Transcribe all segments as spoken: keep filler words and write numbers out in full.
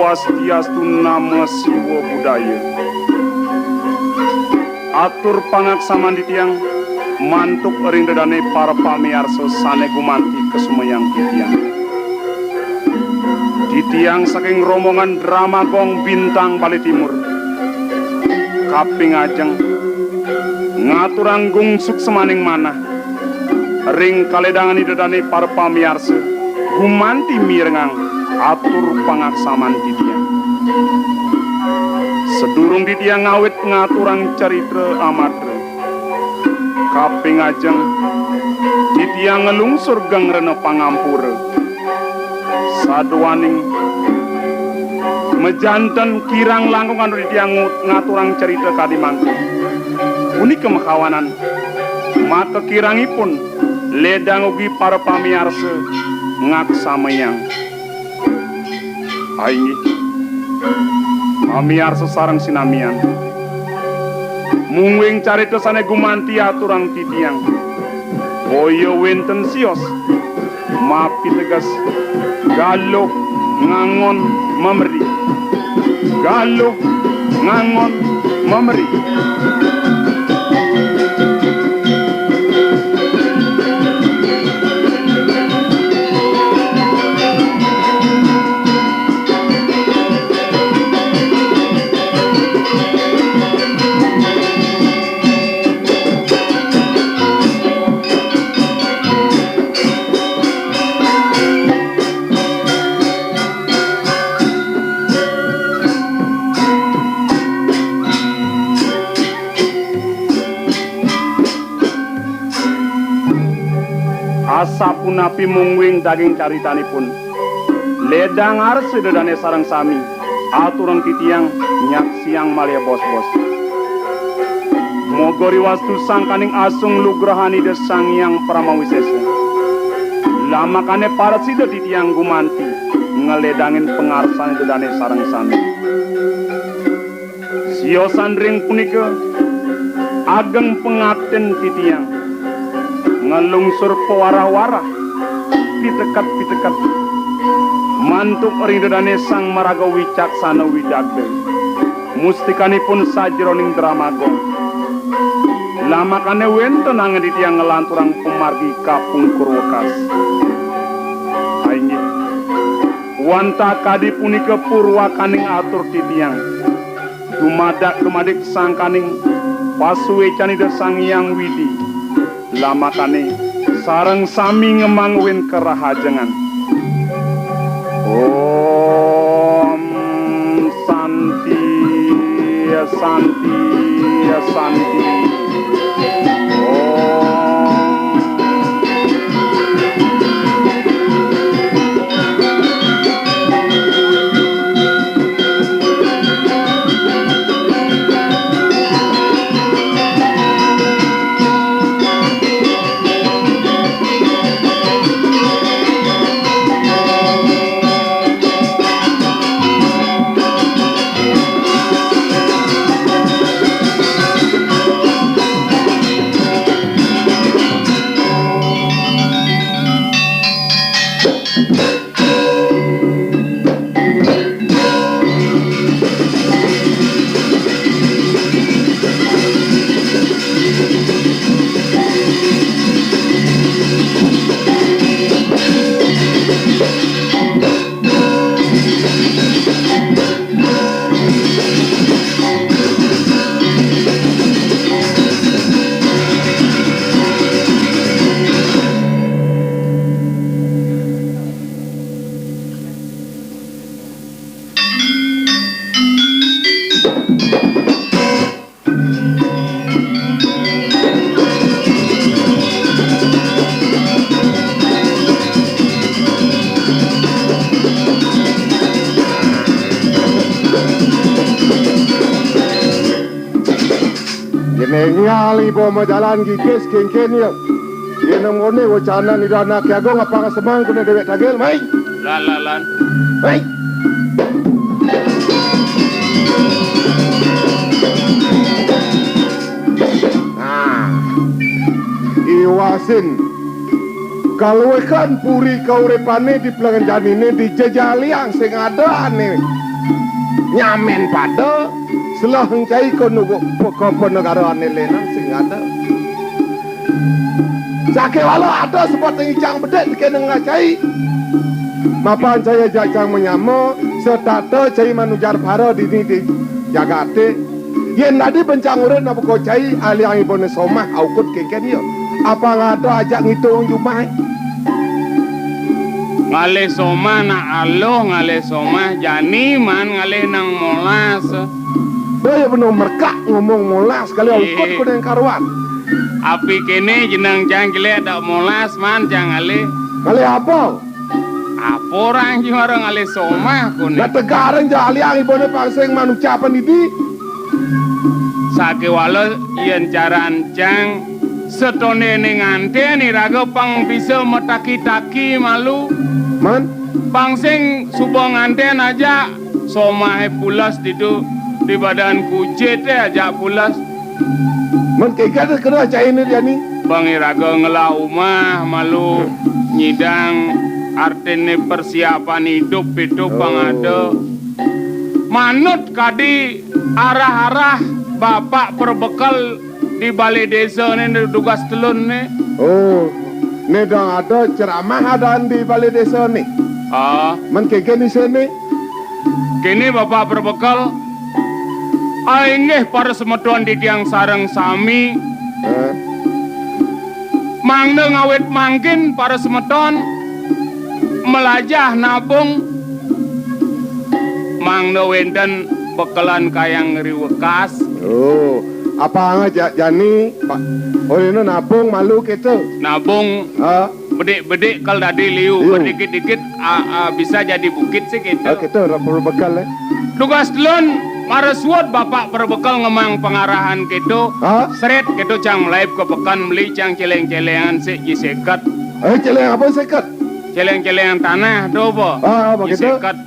Swastiastu, Namo Siwa Budaya. Atur pangaksaman titiang mantuk ring dedane para pamiarsa sane gumanti kasumeyang titiang. Titiang saking rombongan Drama Gong Bintang Bali Timur. Kaping ajeng ngaturang gungsuksemaning manah ring kaledangan ida dane para pamiarsa gumanti mirengang atur pangaksaman titiang. Sadurung titiang ngawit ngaturang carita amatra, kaping ajeng titiang nglungsur geng rena pangampura. Saduaning majanten kirang langkung antuk titiang ngut-, ngaturang carita kadi mangkin. Punika makawanan, maka kirangipun ledang ugi para pamiarsa ngaksamayang. Ainggih, pamiarsa sareng sinamian. Mungguing carita sane gumanti aturang titiang. Boya wenten sios mapiteges Galuh Ngangon Memeri. Galuh Ngangon Memeri. Asapunapi mungguing daging caritanipun. Ledang arsa ida dane sareng sami, aturang titiang nyaksiang malih bos-bos. Moga riwastu sangkaning asung lugrahan Ida Sang Hyang Parama Wisesa. Lamakane parasida titiang gumanti, ngledangin pangarsan ida dane sareng sami. Siosan ring punika, ageng pangaptin titiang nglungsur pawarah-warah, piteket-piteket, mantuk ring ida dane Sang Maraga Wicaksana Widagda, mustikanipun sajeroning Drama Gong. Lamakane wenten anggen titiang nglanturang pamargi kapungkur wekas. Ainggih, wantah kadi punika purwakaning atur titiang dumadak dumadik sangkaning pasuecan Ida Sang Hyang Widi, lamakane sareng sami ngemangguhin karahajengan. Om Santi, Santi, Santi. Om. Yén énggal iba majalan gigis kénkén ya. Yén ngemone wecanan Ida Anaké Agung apang semang kena déwék tagil, mai. Lan, lan, lan. Mai. Nah. Iwasin. Kaluihan puri kauripané di pelengan janiné dijejaliang sing adané. Nyamin pada, selah cai ko nugu poko negara ane lenan sing ada. Sakéwala ada sebut ing cang bedik dikene ngacai. Mapan cai ajak cang manyama, setata cai manujar para dini di jagate. Yén dadi bencang urip napa ko cai aliang ibune somah aukut kénkén ya. Apa ngada ajak ngitung jumah? Ngalih somah nak aluh, ngalih somah jani man ngalih nang molas. Boya beno merkak ngomong molas kali aukut. Ih. Kuning karuan. Api kéné jeneng cang jelek dak molas man cang ngalih. Ngalih apa? Apa orang ji mara ngalih somah kuning? Lah tegarang ja aliang ibune pang sing manucapan idi. Sakéwala yén caran cang setondene nganten iraga pang bisa mataki-taki malu. Man? Pang sing suba nganten aja somahe pules ditu di badan kucite aja pules. Man kéngkén kena caine jani. Pang iraga ngelah umah malu nyidang artine persiapan idup itu pang ada. Oh. Manut kadi arah-arah Bapak Perbekel di balai desa ni, tugas telun ni. Oh, ni dong ada ceramah ada di balai desa ni. Ah. Man kéngkén isine. Kini Bapak Perbekel, ah, inggih para semeton titiang sareng sami. Eh. Mangda ngawit mangkin para semeton melajah nabung, mangda wénten bekelan kayang riwekas. Oh, apa ja-, jani, Pak? Oh, ini nabung malu kita. Nabung. Ha? Bedik-bedik kal dadi liu, iya, bedikit-dikit, ah, ah, bisa jadi bukit sih gitu. Ah, gitu, ora perlu bekal, eh. Tugas telun, mara suud Bapak Perbekel ngemang pengarahan gitu. Ha? Seret gitu cang melaib ke pekan beli cang celeng-celengan sik ji seket. Eh, celeng apa seket? Celeng-celengan tanah tu apa? Ah, apa gitu? Ji seket.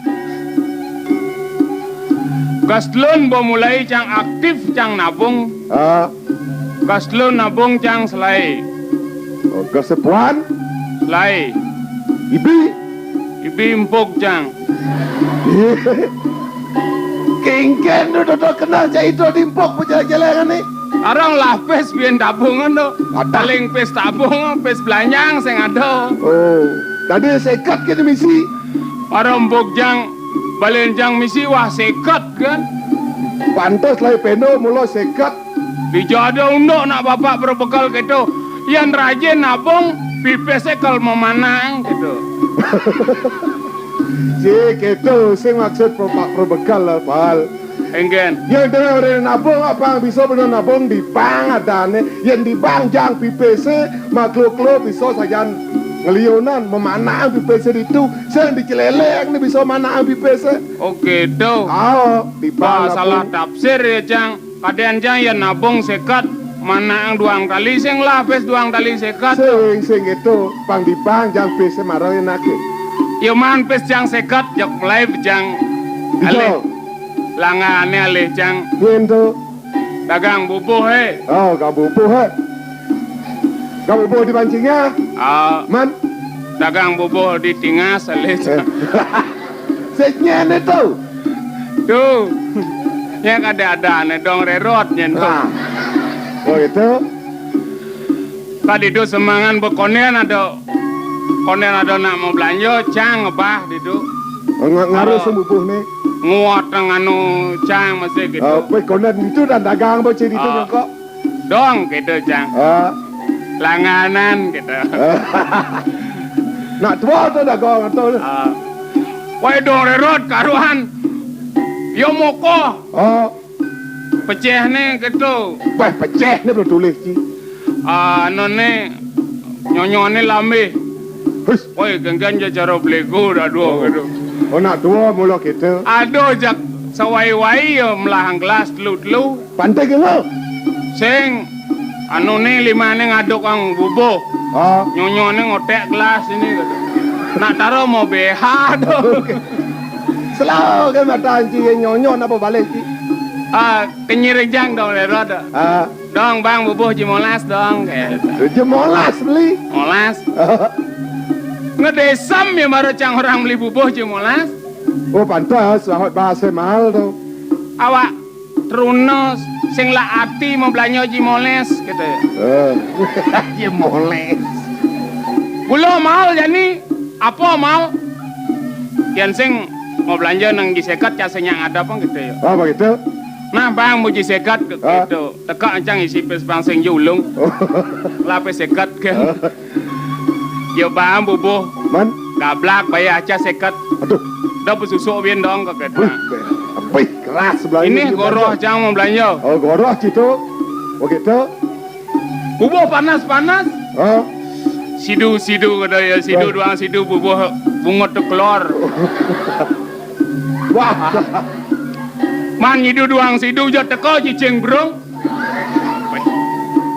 Tugas telun bo mulai cang aktif cang nabung. Ah. Gas telu nabung cang selai. Oh, gas sepuan? Selai. Ibi? Ibi empuk cang. Kéngkén tu dodol kenal cak itu diempuk pejalan-jalan ni. Arang lah pes bien tabungan tu. Ada. Paling pes tabung, pes belanjang sing ada. Oh, tadi seket kita misi. Arang empuk cang, balen cang misi wah seket kan. Pantes lah peno mula seket. Dija ada unduk nak bapak berbekal gitu. Yan rajin nabung, pipis kal memanang gitu. Si gitu sing maksud bapak berbekal lah, Pal. Enggen. Yang dengar orang nabung apa bisa benar nabung di bank adane, yang di bank jang pipis makhluk lo bisa sajan ngeliunan memanang pipis itu, sing diceleleng ni bisa manang pipis. Oh gitu. Oh, di bank. Wah, salah tafsir ya, Cang. Kadén cang yén nabung seket, manang duang tali sing lah pis duang tali seket. Sing, sing itu, pang dipang jang pis mara enake. Ya man pis jang seket, jak mulai bejang. Dija. Alih. Langane alih cang. Yen to. Dagang bubuh, he. Oh, dagang bubuh, he. Dagang bubuh di pancingnya. Ah. Man. Dagang bubuh di tingas alih cang. Eh. Sik nyén itu. Tu. Nya kada ada ane dong rerot nyén tu. Nah. Oh, itu. Tadi tu semangan bekonen ada, konen ada nak mau belanja, cang ngebah di tu. Nga-, ngaruh. Kalau sing bubuh ni. Nguat nganu cang masih gitu. Ah, bekonen itu dan dagang apa cerita. Ah. Kok? Dong gitu, cang. Ah. Langganan gitu. Nak tua tu dagang tu. Ah. Wai dong rerot karuan. Yo moko. Oh. Peceh ni gitu. Wah, peceh ni belum tulis ji. Ah, anu ni, nyonyo ni lambe. Hus. Woi, genggan je cara belego dah dua gitu. Oh, nak dua mula kita. Aduh, jak sawai-wai ya melahang gelas telu-telu. Pantai ke lo? Sing, anu ni lima ni ngaduk ang bubuh. Ah. Nyonyo ni ngotek gelas ini gitu. Nak taruh mau B H tu. Selalu kan mata anci nyonyo napa balik ji? Ah, kenyir jang dong rerot. Ah. Dong, bang, bubuh ji molas dong. Gitu. Ji molas beli. Molas. Ngedesem ya baru cang orang beli bubuh ji molas. Oh, pantes, laut bahasa mahal to. Awak truna sing lak ati mablanja Ji Moles, gitu ya. Eh. Ji Moles. Gula mahal jani, apa mahal? Yén sing mablanja nang Ji Seket, case nyak ngadep, gitu ya. Apa gitu? Nah, Bang, Bu Ji Seket, ke-, ah, gitu. Teka encang isi pis Bang sing julung. Oh. Lapis seket, kan. Ah. Ya, Bang, bubuh. Man? Gablak bayah aja seket. Aduh. Dah pesusuk bin dong, ke, gitu. Wih, be-, wih, keras sebelah ini, goroh, cang mau belanja. Oh, goroh, gitu. Begitu. Bubuh panas-panas. Oh. Sidu, sidu, kata ya, sidu, wah, doang sidu, bubuh bungut tu kelor. Wah. Man nyidu doang sidu, ja teka cicing berung.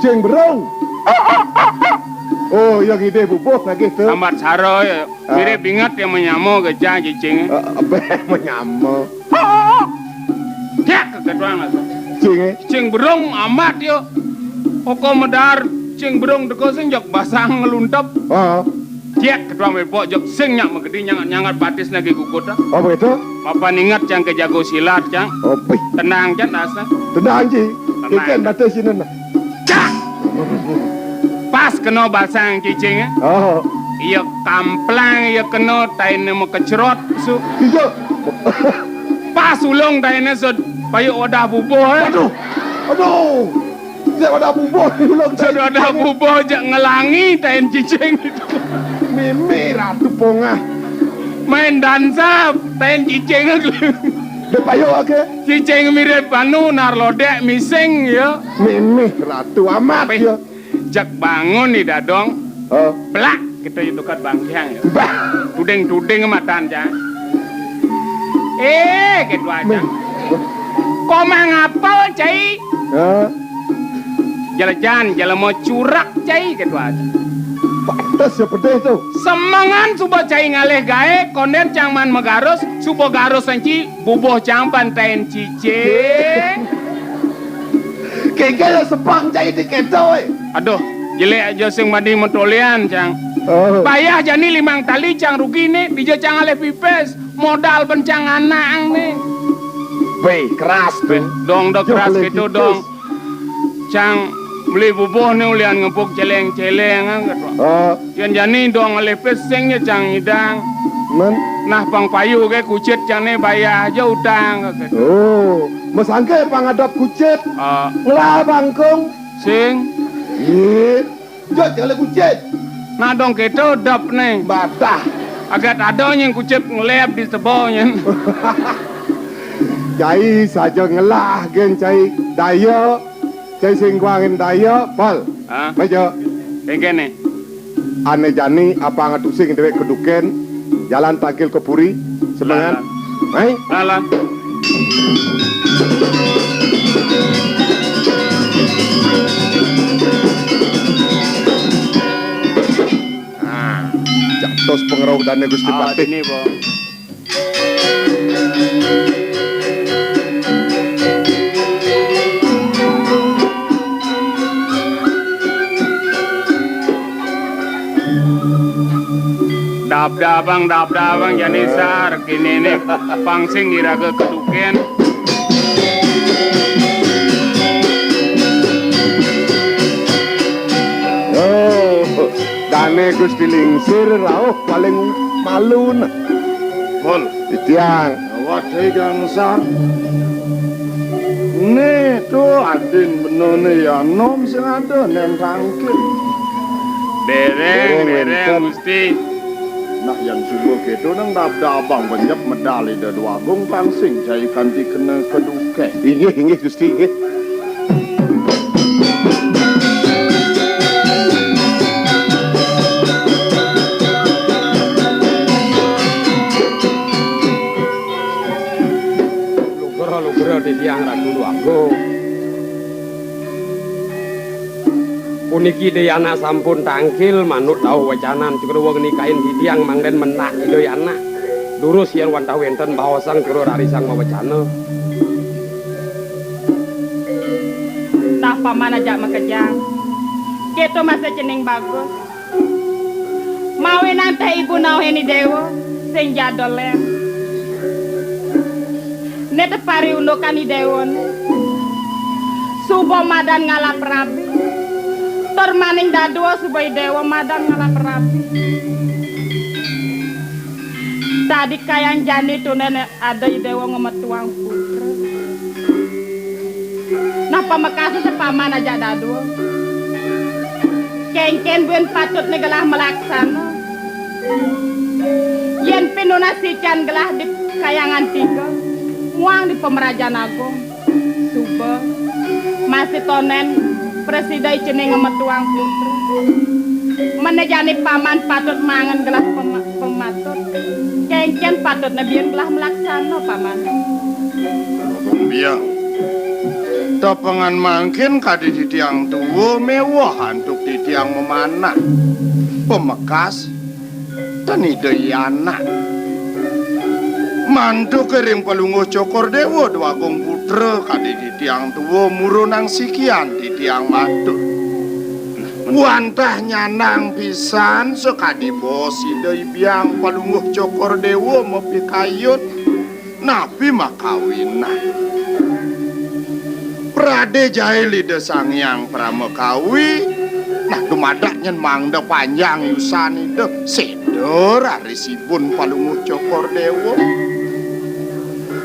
Cing berung. Oh, yang idih bubuh lagi tu. Sambat sara ya. Ah. Mirip ingat yang menyama gejah cicing. Ah, abeh menyama. Tiak ke ketuang lah tu. Cing, eh? Cing berung amat ya. Oko medar cing berung teka sing jak basang ngeluntep. Ah. Tiak ketuang mepok jak sing nyak megedi nyangat-nyangat batis lagi gugut ah. Oh, begitu? Papan ingat cang ke jago silat, cang. Oh, bih. Tenang, cang, dasar. Tenang, Ji. Tenang. Ikan batis sini nah. Cak! Pas kena basang cicing, eh. Oh. Iya kamplang, iya kena tain mau kecrot, su. Iya. Pas ulung tainnya sud, payuk wadah bubuh, eh. Aduh. Aduh. Saya wadah bubuh, ulung. Saya wadah bubuh, jak ngelangi tain cicing itu. Mimi Ratu Pongah. Main dansa, tain cicing. Dia payuk, oke. Cicing mirip anu, nar lodek, mising, ya. Mimi Ratu amat, ya. Jak bangun ni dadong. Oh. Plak, kita itu kat bangkiang ya. Bah. Tuding-tuding matan ja. Eh, gitu aja. Meh. Kok mah ngapel, Cai? Hah? Jelejan, jelema curak, Cai, gitu aja. Pantes ya pedih tu. Semengan suba Cai ngalih gaé, konden cang man megarus, suba garus enci, bubuh cang pantain cicing. Kengkén ya sepang Cai di keto, eh. Aduh, jelek aja sing mandi metolian, cang. Oh. Bayah jani limang tali, cang rugi nih, dija cang alih pipis. Modal bencang anak ang nih. Weh, keras tu. Weh, dong, dong, keras gitu, dong. Cang beli bubuh nih ulian ngepuk celeng-celeng, ah, gitu. Oh. Yan jani dong alih pis sing ya cang idang. Men? Nah, pang payu ke kucit cang nih bayah aja utang, gitu. Oh, mesangke pang adap kucit. Ah. Ngelah bangkung. Sing. Iya. Jot kali kucit. Nah, dong kita dap nih. Batah. Agat ada yang kucit ngelep di tebal nyen. Cai saja ngelah gen cai daya. Cai singkuangin daya, pal. Hah? Meja. Kengkén nih. Ane jani apa ngatusing dewek keduken, jalan tangkil ke puri, semangat. Lalan. Mai. Lalan. Nah, jatuh pengeroh dane Gusti Patih. Ini, Bang. Dab-dabang, dab-dabang, jani sar, kini nih pangsing iraga keduken. Oh, dane Gusti Lingsir rauh paling malu nah. Pun. Titiang. Wadai gangsar. Né to adin benone ya nom sing ada nen tangkil. Dereng, dereng, dereng, wénten. Gusti. Nah, yang sungguh gitu nang dab-dabang benyep medal Ida Dwagung pangsing jai kanti kena keduke. Inggih, inggih, Gusti, inggih. Lugra, lugra titiang Ratu Dwagung. Puniki Dayana sampun tangkil manut dawuh wecanan Cakrawala nikahin titiang mangden mendak Ida Yana. Durus yen wantah wenten baosang Cakra Rarisang mawecana. Tah paman ajak makejang. Keto masa cening bagus. Mawinan teh ibu nauheni dewa sing jadol lem. Né tepari undukan I Déwa né. Suba madan ngalap rabi. Tur maning dadua suba I Déwa madan ngalap rabi. Dadi kayang jani tunden ada I Déwa ngametuang putra. Nah, pamekasné paman ajak dadua. Kénkén buin patutné gelah malaksana. Yén pinunas sican gelah di Kahyangan Tiga, muang di Pamrajan Agung. Suba, masih tonden prasida cening ngametuang putra. Mené jani paman patut mangan gelah pema-, pematut. Kénkén patutné buin gelah malaksana, paman. Biang. Tepengan mangkin kadi titiang tua méweh antuk titiang mamanah. Pamekas, tan Ida I Anak. Mantuk ring Palungguh Cokor Déwa Dwagung Putra kadi titiang tua murunang sikian titiang matur. Wantah nyandang pisan sakadi bos Ida I Biang Palungguh Cokor Déwa mapikayun. Napi makawinang? Pradé jail Ida Sang Hyang Pramakawi, nah dumadak nyén mangda panjang yusan Ida, séda raris Ibun Palungguh Cokor Déwa.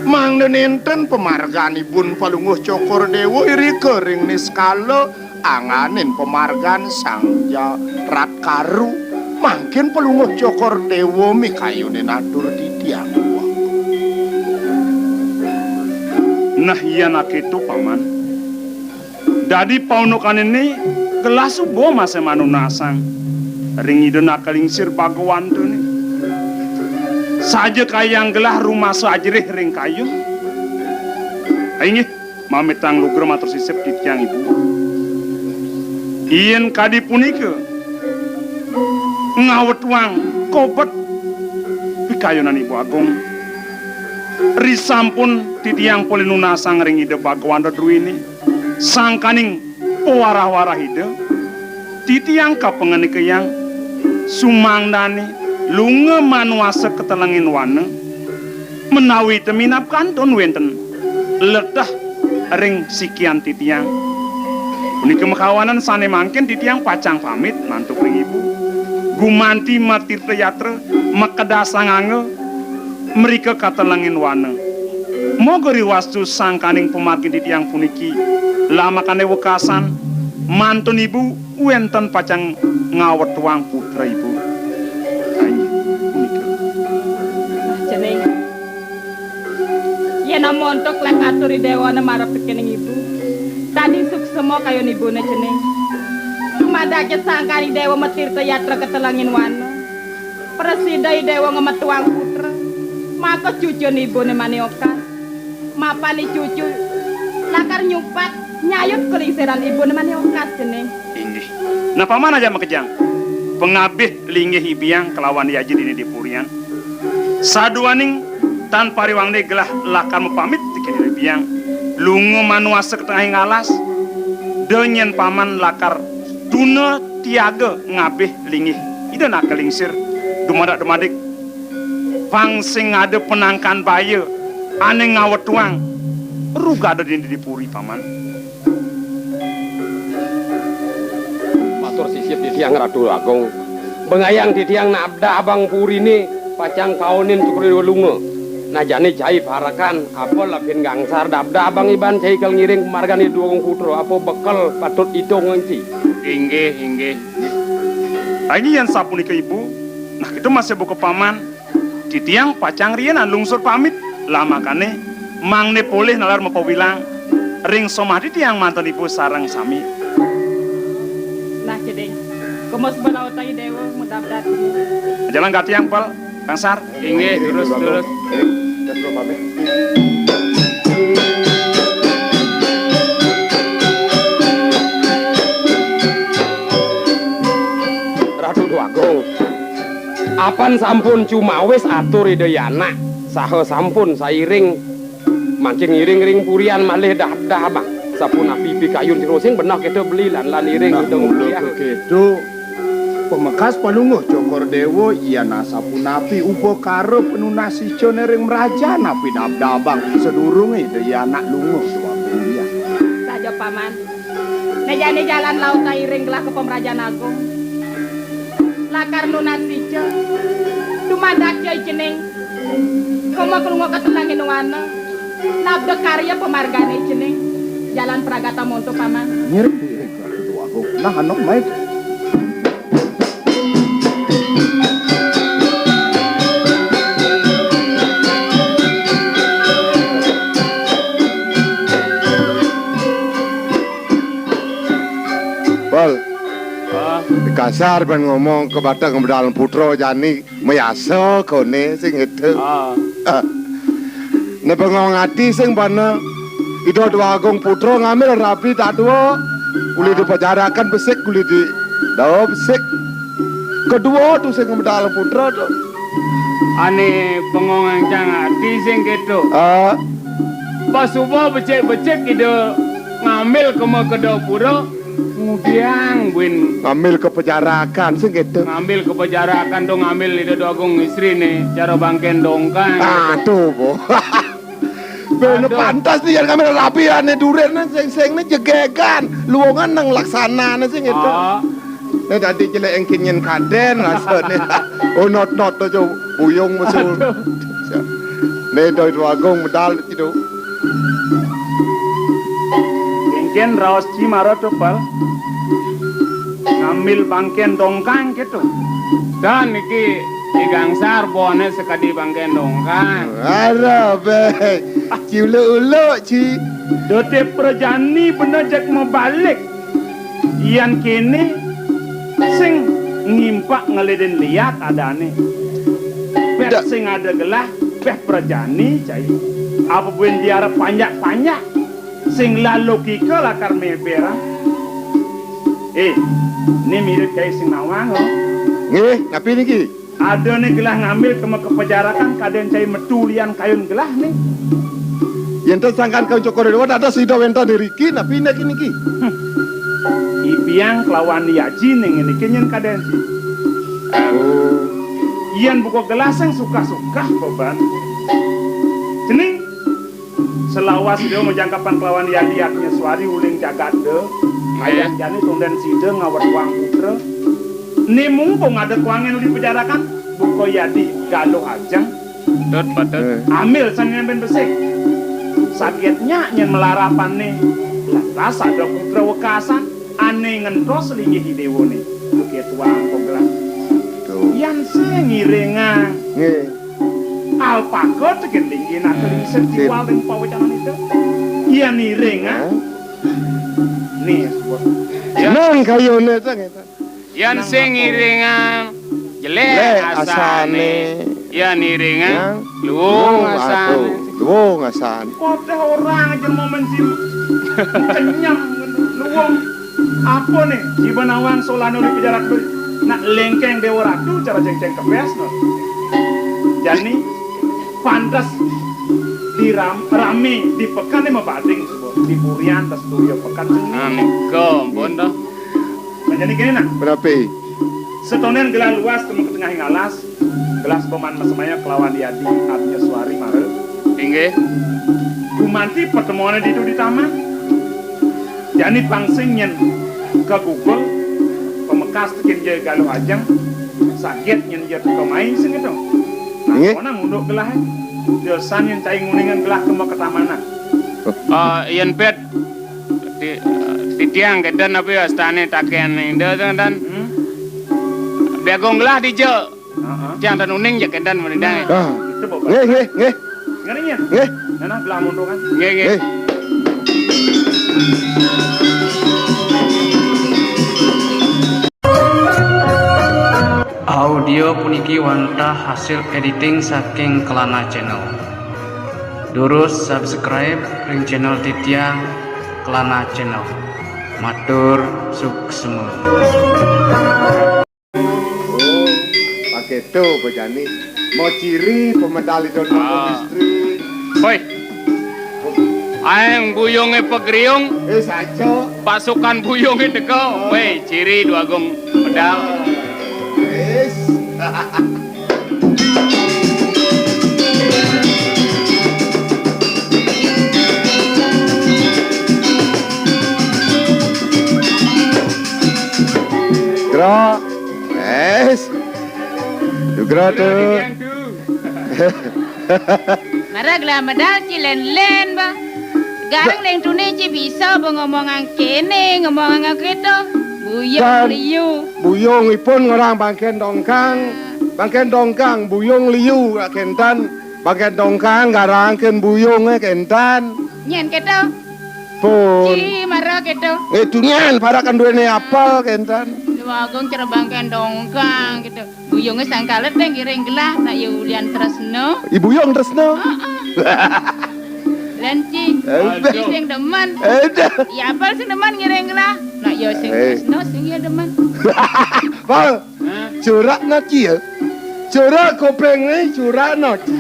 Mangda nénten pamargan Ibun Palungguh Cokor Déwa irika ring niskala, anganin pamargan Sang Jarat Karu, mangkin Palungguh Cokor Déwa mikayunin atur titiang. Nah, yén akéto, Paman. Dadi paundukané gelah suba masih manunasang ring Ida Nakalingsir Bagawantané. Saja kayang gelah rumasa ajerih ring kayun. Inggih. Mamitang lugra matur sisip titiang ibu. Yén kadi punika ngawetuang kobet pikayunan Ibu Agung, risampun titiang polih nunasang ring Ida Bhagawan Druéné, sangkaning pawarah-warah Ida, titiang kapangandikayang sumangdané lunga manuasa ka telenging wana, menawi ta minab kantun wénten leteh ring sikian titiang. Punika makawanan sané mangkin titiang pacang pamit mantuk ring ibu. Gumanti matirta yatra, makedasang angga, mrika ka telenging wana. Moga riwastu sangkaning pamargin titiang puniki, lamakané wekasan, mantun ibu, wénten pacang ngawetuang putra ibu. Ai, punika. Nah, cening. Yén montok lek atur I Déwa né marep tekening ibu. Dadi suksema kayun ibuné cening. Dumadak ja sangkan I Déwa matirta yatra ka telenging wana. Prasida I Déwa ngametuang putra. Maka cucun ibuné mani okas. Mapan i cucu lakar nyupat nyayut kalingsiran ibuné mani okas cening. Inggih. Nah, paman ajak makejang. Pangabih linggih I Biang kalawan I Aji dini di purian. Saduaning tan pariwangné gelah lakar mapamit tekén I Biang. Lunga manuasa ka tengahing alas. Da nyén paman lakar tuna tiaga ngabih linggih Ida Nakalingsir. Dumadak-dumadik pang sing ada penangkan baya ané ngawetuang rugada dini di puri, paman. Matur sisip titiang Ratu Agung. Bengayang titiang nabdah abang puriné pacang kaonin cukur lunga. Nah, jani cai parekan apa labin gangsar dabdah abang iban cai kal ngiring pamargan Ida Dwagung Putra, apa bekel patut ito ngenti. Inggih, inggih. Aji yén sapunika ibu, nah kita masih buka paman. Titiang pacang riinan lungsur pamit, lamakané mangdané polih nalar mapawilang ring somah titiang manten ibu sareng sami. Nah, cening. Kumus balautang I Déwa mudab dati. Jalan gatiang pel, Kang Sar. Inggih, terus, terus. Ratu Dwagung. Apan sampun cumawis atur Ida Yana, saha sampun sairing mancing ngiring ring purian malih dahdah, Bang. Sapunapi pikayun terusing benah kita beli lan, lan iring. Nah, kita mula ngupiah. Keketo, Pamekas Palungguh Cokor Déwa, yan asapunapi upakara panunas icané ring mrajan napi dabdabang sadurungé Ida Hyang Anak lunga duang kuliah. Saja, Paman. Né jani jalan laut iring gelah ka Pamrajan Agung. Lakar nunas ica. Dumadak ja cening. Kema kalunga ka tengahing wana. Nabda karya pamargané cening. Jalan pragata monto, Paman. Ngiring iring ka Ratu Déwa Agung. Nah, anu, mai. Pal. Ah. Kasar bén ngomong ka Batang Medal Putra jani mayasa koné sing itu. Ah. Ah. Né bengong ati sing bana Ida Déwa Agung Putra ngambil rabi dadua. Uli dipajarakan besik, uli di dawa besik. Kedua tu sing medal putra tu. Ané bengong ancang ati sing kéto. Ah. Pasuba becik-becik Ida ngambil kema ka dapura, ngudiang buin. Ngambil ka pajarakan sing kéto. Ngambil ka pajarakan tu ngambil Ida Déwa Agung istriné cara bangkén dongkang. Ah, tu, bo. Bena pantes né yan kami rabi ané durin né sing-sing né jegegan, luungan nang laksanané sing kéto. Ah. Né dadi jelek engkin nyén kadén rasané. Oh, not-not aja buyung mesul. Aduh. Né doi Agung medal gitu. Engkin raos ci mara to, Pal. Ngambil bangkén dongkang gitu. Dan niki Ki Gangsar boné sakadi bangkén dongkang. Arah, bé. Ci uluk-uluk, ci. Dote prajani bena jak mabalik. Yan kéné sing ngimpak ngeledin liat adané. Péh sing ada gelah, péh prajani cai. Apa buin diarep panjak-panjak. Sing la logika lakar mébéran. Eh, né mirip cai sing nawang, oh. Nggih, napi niki? Adané gelah ngambil kema ka pajarakan kadén cai metu lian kayun gelah né. Yén ten sangkan kayun Cokor Déwa dados sida wénten iriki, napi niki niki? Hmm. Ipiang kelawan Yaji ning niki nyén kadén sih. Oh. Yén buka gelah sing sukah-sukah beban. Cening. Selawas Ida majangkepan kelawan Yadi Atnya Suari uling jagat da, ayah jani tondén sida ngawetuang putra. Né mumpung ada kuangan uli pajarakan, buka Yadi Galuh Ajeng. Patut, patut. Eh. Ambil sané nembén besik. Saget nyak nyén malarapané, lantas ada putra wekasan. Ané ngentos linggih i déwané, ketuang poglah. Tuh. Yan sing ngiringang. Nggih. Alpaka tekén linggih nata lingsir tiwal ring pawecanan ida. Yan iringang. Hah? Nih, sebut. Nang kayuné to ngéten. Yan sing ngiringang. Jelék asané. Yan iringang luung asané. Luung asané. Koteh orang aja momen si kenyang luung. Apa nih? Iba nawang solano di pejarak tu. Nak lengkeng Dewa Ratu cara cengceng kepes no. Jani pantas di ram, rame di pekan ni mabading di burian tas duya pekan. Nah, nika ampun to. Nah, jani kene nah. Berapa? Setonen gelah luas temu ke tengah alas. Gelah sepeman masemaya kelawan Yadi Arya Suari mara. Inggih. Gumanti pertemuane ditu di taman. Jani pang sing nyen kagugul pamekas tekin ja Galuh Ajeng, saget nyen ja teka mai sing ento. Inggih. Nah, ngunduk gelah. Dosan nyen cai nguningan gelah kema ketamanan. Ah, yen pet ti-, titiang keden apa ya astane taken ning da dan. Hmm? Beagung gelah dija. Heeh. Tiang tan uning ja keden mrindang. Ah. Itu bapak. Nggih, nggih, nggih. Ngene ya? Nggih. Nana gelah mundur kan? Nggih, nggih. Nggih. Audio puniki wantah hasil editing saking Kelana Channel. Durus subscribe ring channel titiang Kelana Channel. Matur suksma. Oh, paketo bejani. Mau ciri pemedal itu. Ah. Istri. Hoi. Aeng buyunge pagriung. Eh, saja. Pasukan buyunge teka. Ah. Weh, ciri Dwagung medal. Gerak. Wes. Gerak tu. Mara gelah medal ci len-len ba. Garang leng tuni ci bisa ba ngomongang kene, ngomongang keto. Buyung liu. Buyung ipun ngorang bangken dongkang. Bangken dongkang, buyung liu, kentan. Bangken dongkang, garangken buyung, eh, kentan. Nyen keto. Pun. Ci mara keto. Eh, tu nyen, pada kan duene apel, kentan. Dua agung cara bangken dongkang, keto. Buyunge sangkala te ngiring gelah, nak ya ulian tresna. I buyung tresna? Heeh. Len ci. Eh, ci sing demen. Eh, dah. Ya apel sing demen ngiring gelah. Nak ya sing tresna, sing ya demen. Pal. Hah? Corak na ci ya. Corak kuping ni, corak na ci.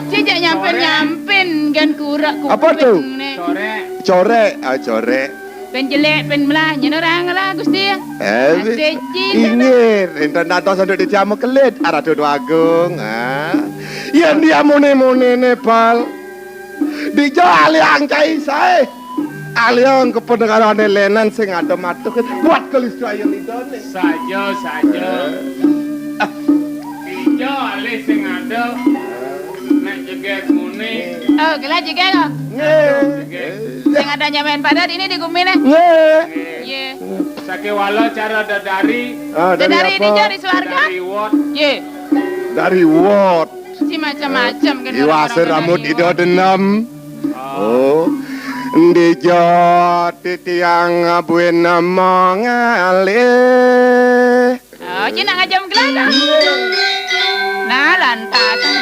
Ci jak nyampin-nyampin, gen kurak kuping ni. Apa tu? Corek. Corek, ah, corek. Pen jelek, pen melah, nyen orang lah, Gusti. Eh, ate cin. Inggih, enten dados antuk titiang makelit, aratu Dwagung, ah. Yen dia muni-muni ne, Pal. Dija aliang cai sae. Aliang kependengarane lenan sing ada matuh, buat kelistrayang idane. Saja, saja. Eh. Dija alih sing ada. Nek jegeg muni. Oh, gelah jegeg, oh. Nggih. Jegeg. Sing ada nyamain pada dini di gumine. Nggih. Iya. Sakewala cara dadari. Ah, dari dadari apa? Dija di swarga. Dari wot. Iya. Dari wot. Si macam-macam kan. Iwase orang-orang rambut dari ida wot. Denem. Oh. Oh. Dija titiang buin mangalih. Oh, ci nak ngajam gelah dah. Nah, lantas. Nah.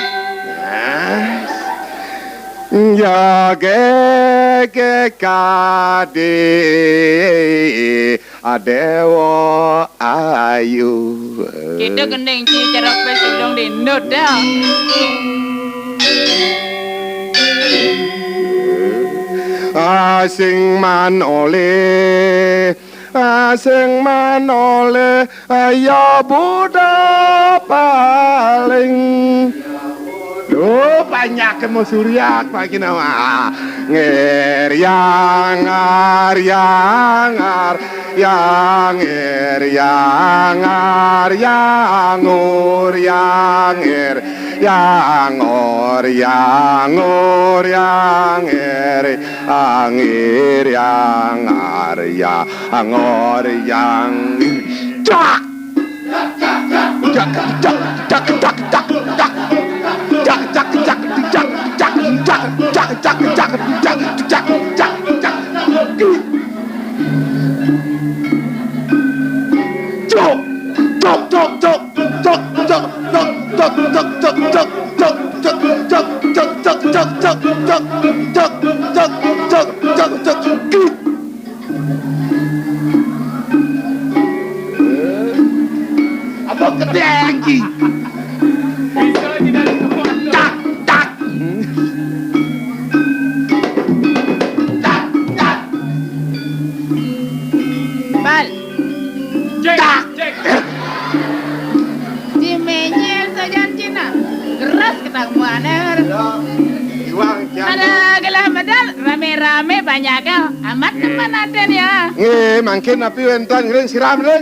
Jagege kadi adewa ayu. Kita gending ci cara pesulung di ndut dah. Asing manoleh. Ah, sing manoleh, ah, ya Buddha paling. Duh, panjake mau suryak pagi nama. Ngeryang, ngaryang, ngaryang, ngeryang, ngaryang, nguryang, ngeryang, nguryang, nguryang, ngeryang, ngeryang, ngaryang. Angor yang cak. Cak, cak, cak, cak, cak, cak. Cak, cak, cak, cak, cak, cak, cak, cak, cak, cak, cak, cak. Cuk, cuk, cuk, cuk. Apa kedeng ki? Bisa tidak ditemukan. Tak, tak. Tak, tak. Bal. Cek, tak. Cek. Ci menyel sajan cina. Geras ketang muaner. Ya, iwang jan. Ada gelah medal, rame-rame banyak kau. Amat teman aden ya. Nggih, mangkin napi wénten ngiring siram, Dik?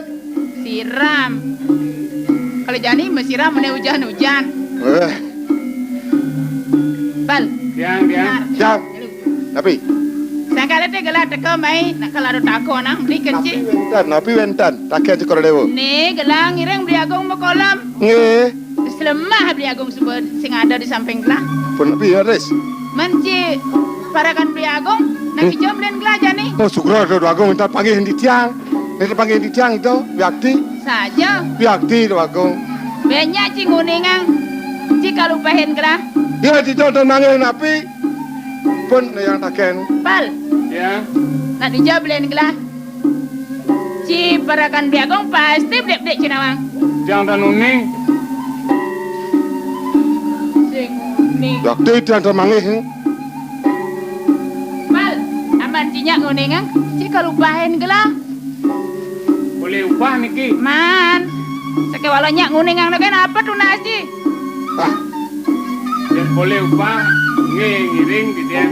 Siram. Kalau jani mesiram mene ujan-ujan. Eh. Bal. Tiang, tiang. Bentar. Tiang. Tapi. Sangkala té gelah teka mai, nak kalau ada takon nang beli kenci. Napi wénten, napi wénten, rakyat Cokor Déwa. Né gelah ngiring Beli Agung makolam. Nggih. Selemah Beli Agung sebut sing ada di samping gelah. Pun napi ya, Ris? Menci parakan Beli Agung, nak hmm? Ijo mlin gelah jani. Oh, syukur ada Beli Agung minta panggih di tiang. Minta panggih di tiang itu, Beli Akti. Saja. Beli Akti, Beli Agung. Banyak ci nguningang, ci kalupahin gelah. Ya, ci contoh manggih napi. Pun yang taken. Pal. Ya. Nak dija belen gelah. Ci parakan Beli Agung pasti beli-beli ci nawang. Jang dan uning. Sing uning. Waktu itu yang termanggih. Pal, aman ci nyak nguningang, ci kalupahin gelah. Boleh upah niki. Man. Sakéwala nyak nguningang naké napa tunas, Ci? Ah, yén polih upah, nggih ngiring titiang.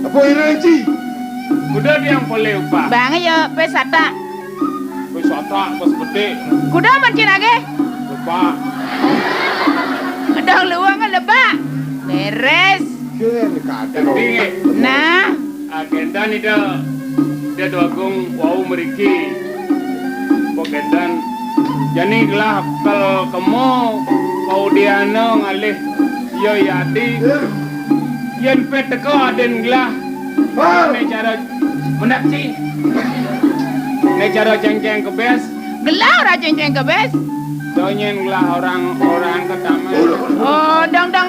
Apa ngiring, Ci? Kuda tiang polih upah. Bang ya pes satak. Pes satak, pes bedik. Kuda men Ci nagih? Lebak. Dong luwung lebak. Beres. Kén kadén. Dadi, nggih. Nah. Agendan Ida, Ida Déwa Agung wau mriki. Pagendan jani gelah kel kemo paudiana ngalih ya yadi. Yén pét teka adin gelah. Né cara mendak, Ci. Né cara cengceng kebes. Gelah ora cengceng kebes. Donyen gelah orang-orang ke taman. Oh, dong-dong